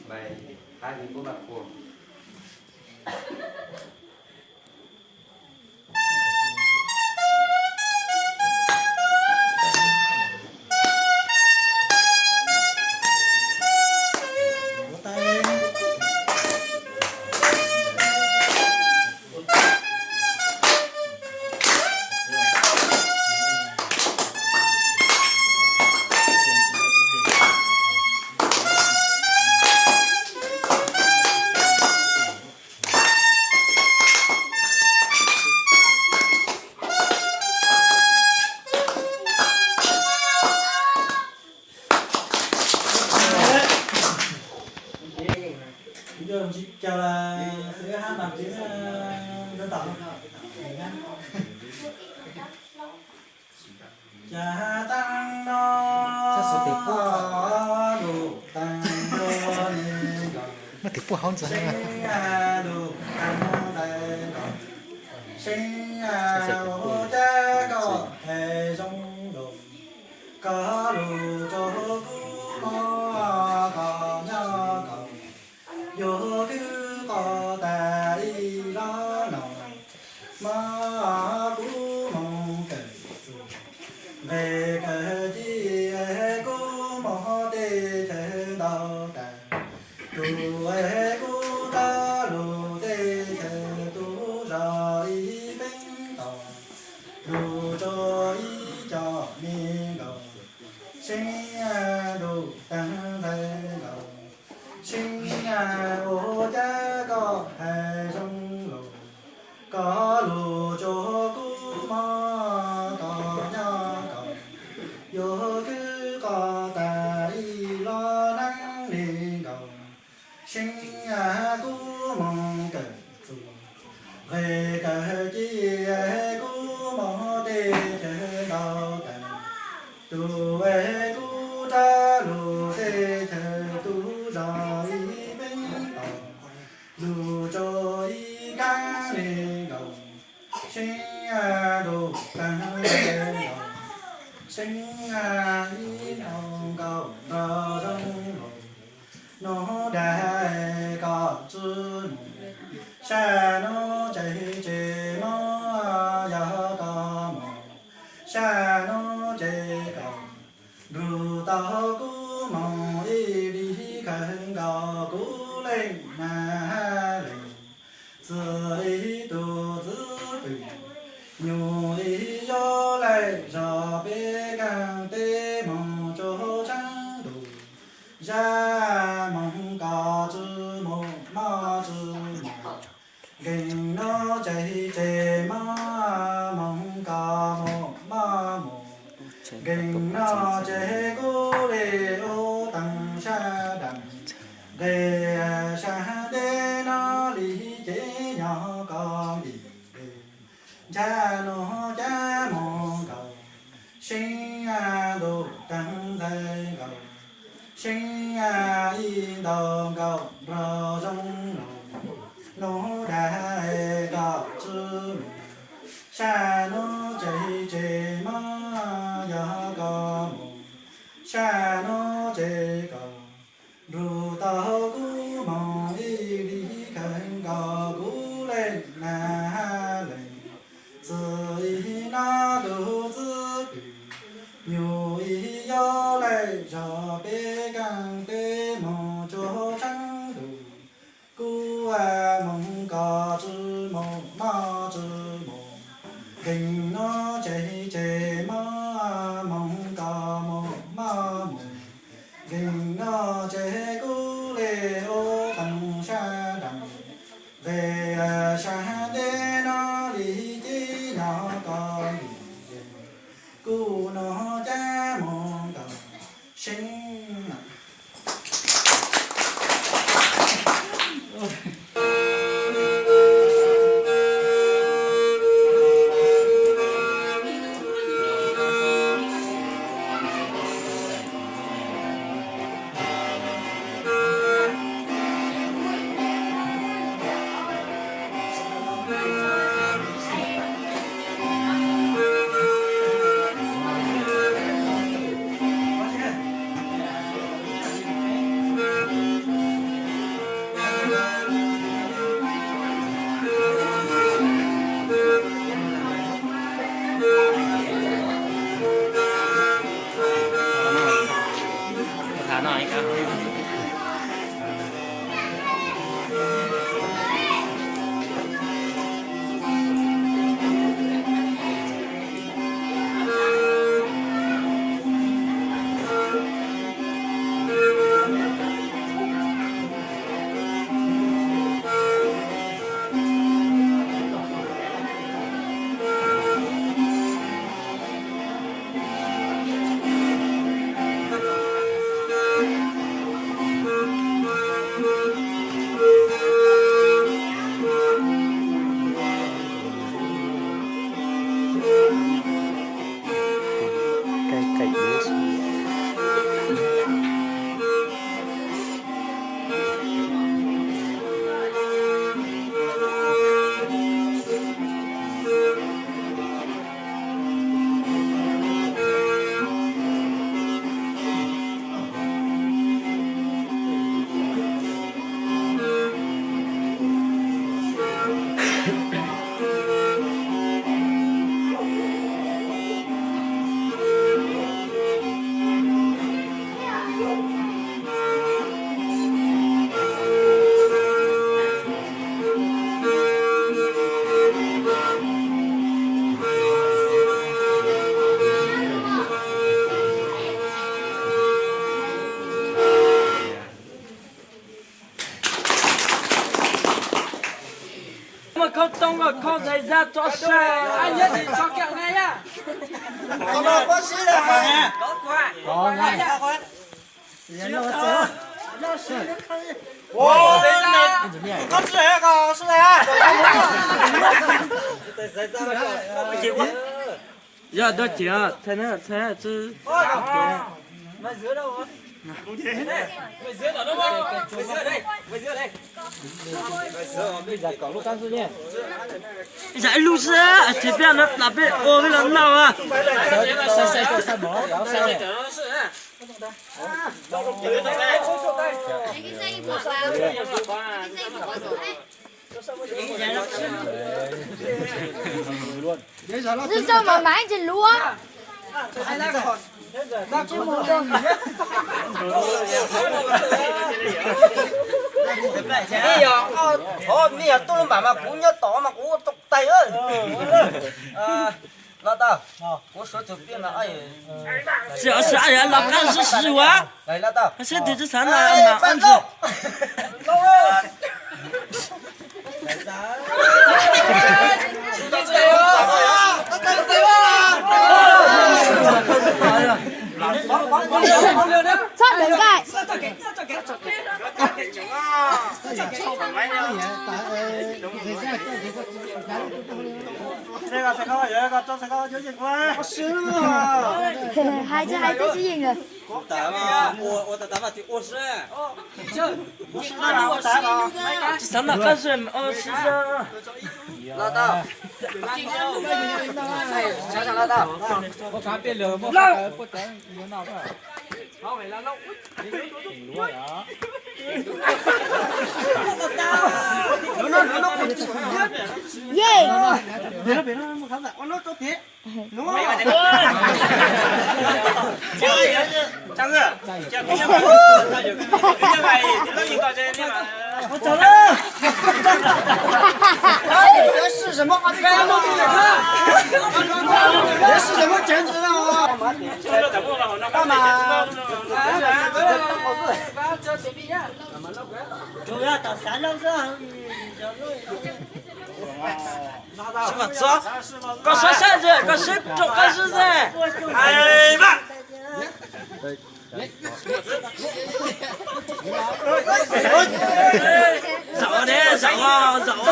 Bài hát Liên Quốc Bắc Hồ. Cas tag no lus tag nrho ne, mas tis puaj hauv ntxawg seb lus tag ntxawg los, seb ua cas koj hais zoo lus, koj lus rau kuv mog koj nyob koj, yuav khwv qos tas ib los no, mog kuv moog kawm txuj, nqes kawm ci, kuv moog teb chaws ntau tas, tug es kuv rov lug teb chaws tub zog ib peeb tog, lug rua ib co me nkaus, seb lus tag ntxawg los, seb ua cas koj hais zoo lus, koj lus rua kuv mog koj nyob koj, yuav khwv qos tas ib los neej le nkaus, seb kuv moog kawm txuj, nqes kawm ci, kuv moog teb chaws ntau tas, tug es kuv rov lug teb chaws tub zog ib peeb tog, lug rua ib kaab le nkaus, seb lus tag le nkaus, seb ib nkaus nkaus nrog zoo lus, nub dag koj tsi mus, sab nub tseg tseg mog yog koj mus, sab nub tseg koj, nrug tau kuv moog ib li khawg nkaus kuv leej nab leej, txwv ib tug txwv pwm, nyuj ib yog laim zog peb kaaj teb moog rua tshaab ntuj, zaj moog koj tsi mus mog tsi mus, nkeeg nub tseg tseg mog moog koj mus mog mus, nkeeg nub tseg kuv le ua taag sab dam, nqes sab ntej no li ces nyob koj ntim le, ntsab nub cab moog nkaus, seb lus tag ntxawg nkaus, seb ib ntaus nkaus nrog zoo lus, nub dag koj tsi mus, sab nub tseg tseg mog yog koj mus, sab nub tseg koj, nrug tau kuv moog ib li khawg nkaus kuv leej nab leej, txwv ib nub tug txwv pwm, nyuj ib yog laim zog peb kaaj teb moog rua tshaab ntuj, kuv moog koj tsi mus mog tsi mus, nkeeg nub tseg tseg mog moog koj mus mog mus, nkeeg nub tseg kuv le ua taag sab dam, nqes sab ntej no li ces nyob koj ntim le, kuv nub cab moog nkaus, seb Khau too los khau zais zaj tso sai. Yog dab tsi txhais na txhais tsi. Zam ib lub xwb, tsis peb no plam peb ua peb los noj a. Zog mas mas tsis luaj. Yog tuaj lub npam mas kuv nyob tod mas kuv ua tau tais. Los tau, kuv suav tug tiaj no. Los qab sib sib ua, sib twv tsis xav na mas qab ntsis. Txhob ntawd nqaij. Hais tsis hais twb tsis yeej lawm. Tsis xav noj qab zej mas o sib zog. Yeej. Koj sab sab ntawd, koj sab rau qab zib ntawd. Zaum ne, zaum, zaum.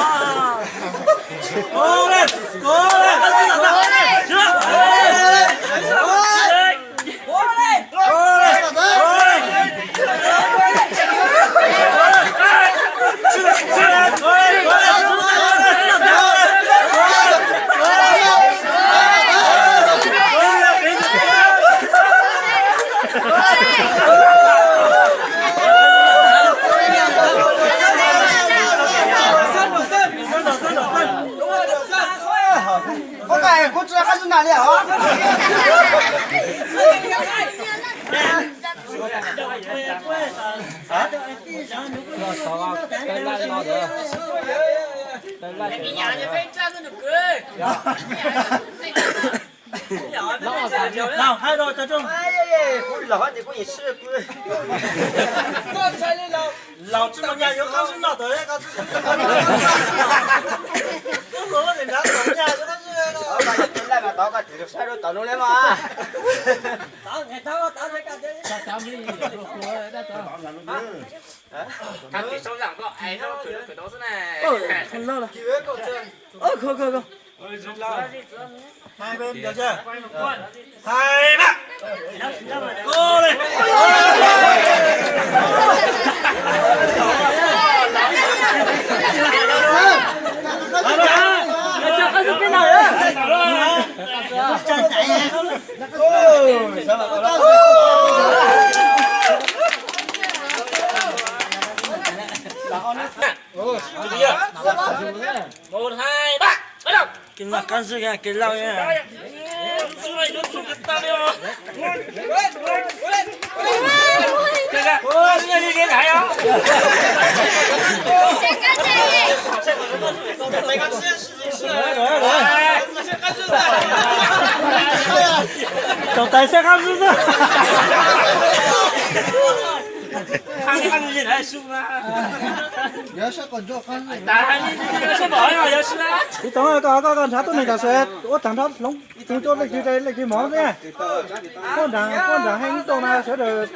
Kuv tsis qab zib na li os. Hais rau cov laus, laus tsis mus nyas yuav qab zib noj tawm, qab zib noj tawm, laus tsis mus nyas yuav qab zib noj tawm. Hai bên được chưa? Hai ba. Cô này. Một, hai, ba, bắt đầu. Kênh lăng cắn dư kìa, kênh lăng nha. Tổng tài sẽ khắp dư dư. Ib tsoom koj, koj nrhav tuab neeg tam sim ua tag nrho hloov tus coj leej twg leej twg mov xwb. Puab nrhav, puab nrhav heev ib tsoom na sawv daws.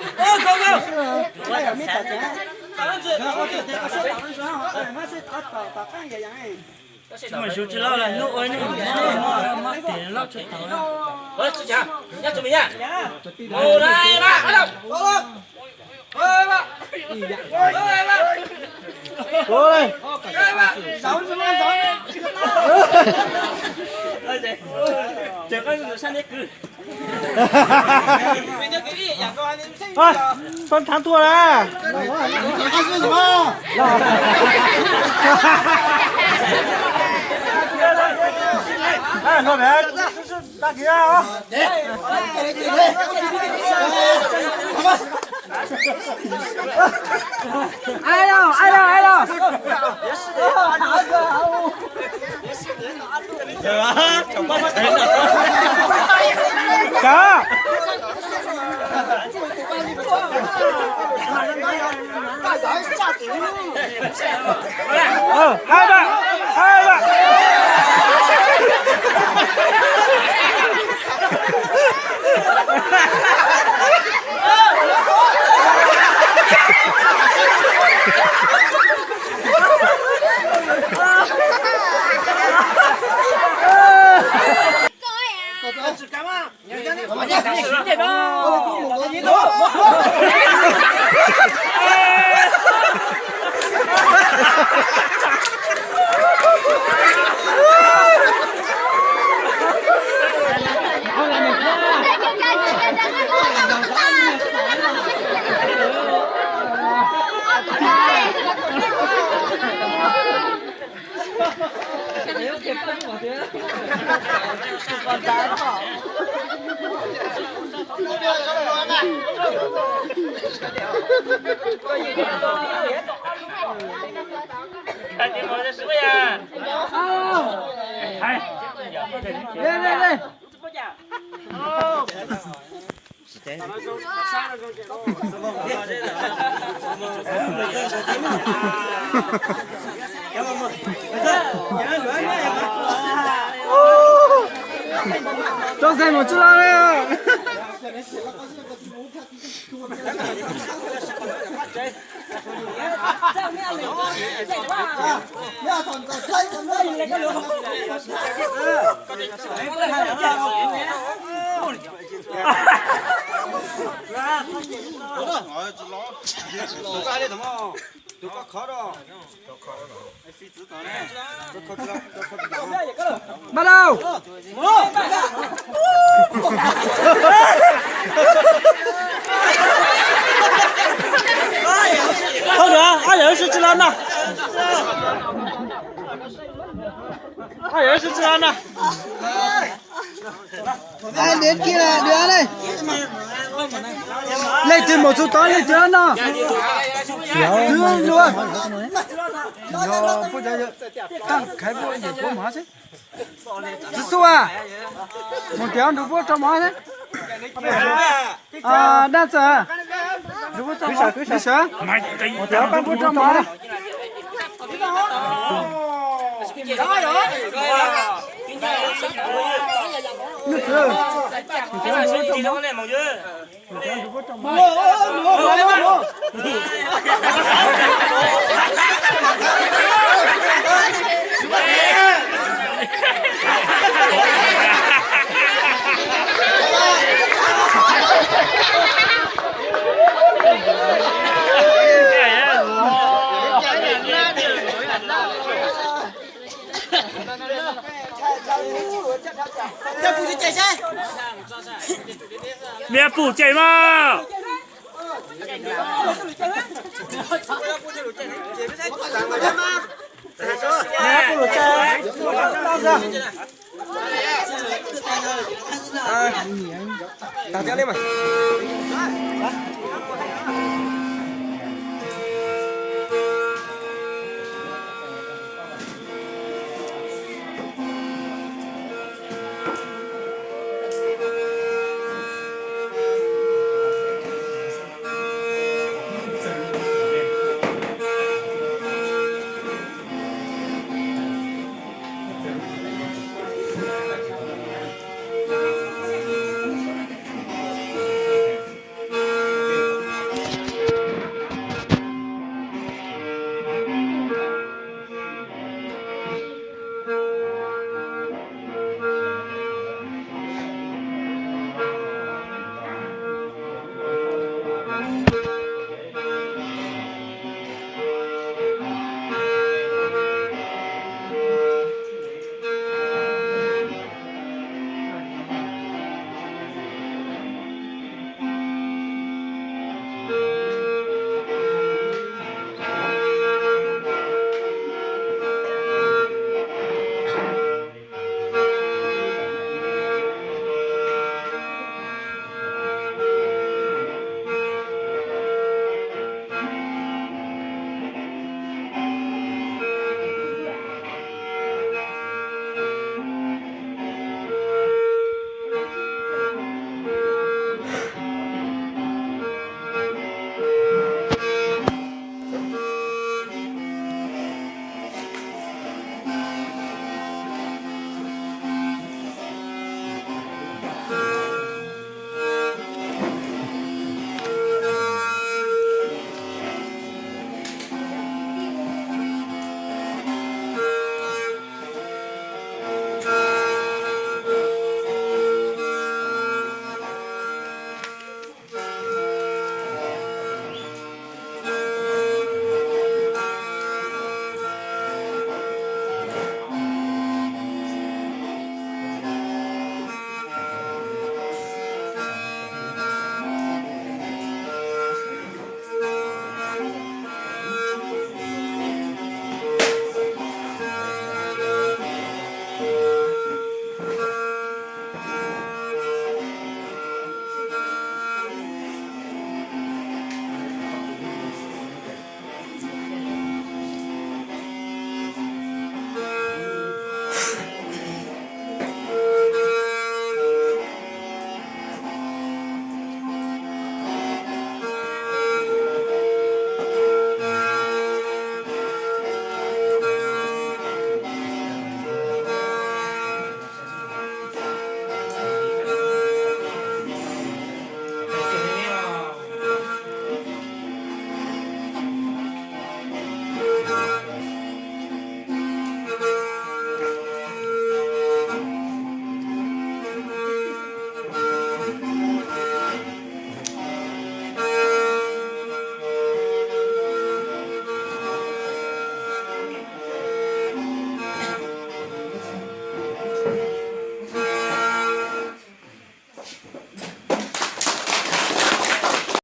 Tsis mas xyov tsis loj los hnub ua ib hnub mob mob tes loj tshaj tawm. Ua li. Ơ, Xuân thắng thua nè. Ơ, Xuân bé, đăng ký ao. Ai đâu, ai đâu, ai đâu. Cá. Ờ, hai bạn, hai bạn. Tso xe mus tsis los li. Bắt đầu. Thôi nữa, ai ở xưa chưa lắm nè. Ai ở xưa chưa lắm nè. Ai đến kia là đứa này. Leej twg mus txug tod leej twg no. Twb luag. Yog puab cov, Taaj Khaiv puab yawm puab mus hov xwb. Txiv Xu a, mus tiav nrug puab rau mov xwb. Dab Txawm, nrug puab rau mov. Mus tiav nrug puab rau mov. Nub Txwv, mus tiav nrug puab rau mov. Niag pum cem mas.